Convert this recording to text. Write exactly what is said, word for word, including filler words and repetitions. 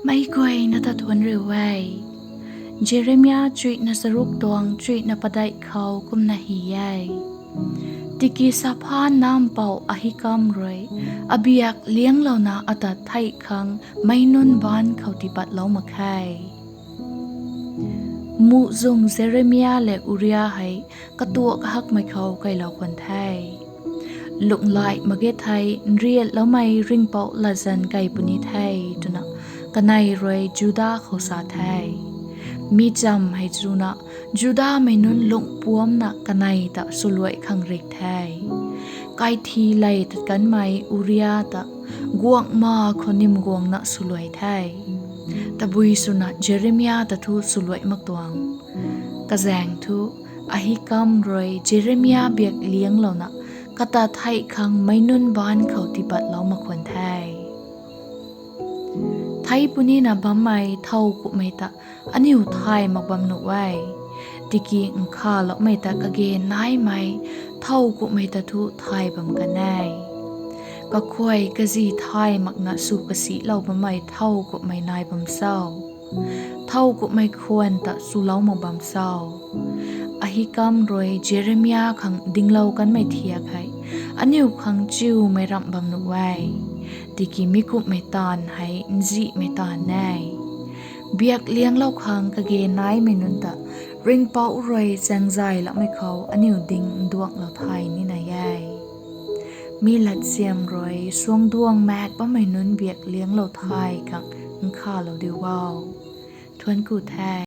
Meic guayna ta thuanc riu e. Jeremia chuihna charuk tuang chuihna padeih khou kumna hei e. Tiki Saphan nampou Ahikam rui abiak lianglouna ata theih khang meic nunc baanc khou tiipatlou mak khe. Muhzwng Jeremia lev Uria hei katuak kahakmei khou kailou khwan the. Lunghlaic mak ge thei nriatloumei ringhpouc latzan kai puni the twna kanei rui Juda khou sa the. Mi cham hei chuna Judamei nunc lungpuamcna kanei ta swluai khang rik the. Kaithi lei tat kanmei Uria ta guangma khou nim guangna swluai the. Tabui swna Jeremia ta thu swluai mak tuang. Kazaeng thu Ahikam rui Jeremia biak lianglouna kata theih khang meic nunc baanc khou tiipatlou mak khwan the. Thei punina bammei thow kumhmei ta aniu thay mak bam nuh e. Tiki nkhaloumei ta kage naimei thow kumhmei ta thu thay bam kan e. Kakhuay kazi thay makna sw kasilou bammei thow kumhmei nai bam cho? Thow kumhmei khwan ta swlou mak bam cho? Ahikam rui Jeremia khang dinglou kanmei thiak hei aniu khang chiumei ramh bam nuh e. Tiki mi kumhmei taanv hei nzihmei taanv e. Biak lianglou khang kage naimei nunc ta ringhpouc rui chaengzayloumei khou aniu ding nduanglou thay nina e. Mi latsiam rui suangduang maek bammei nunc biak lianglou thay khang nkhalou diu o. Thuanc ku the.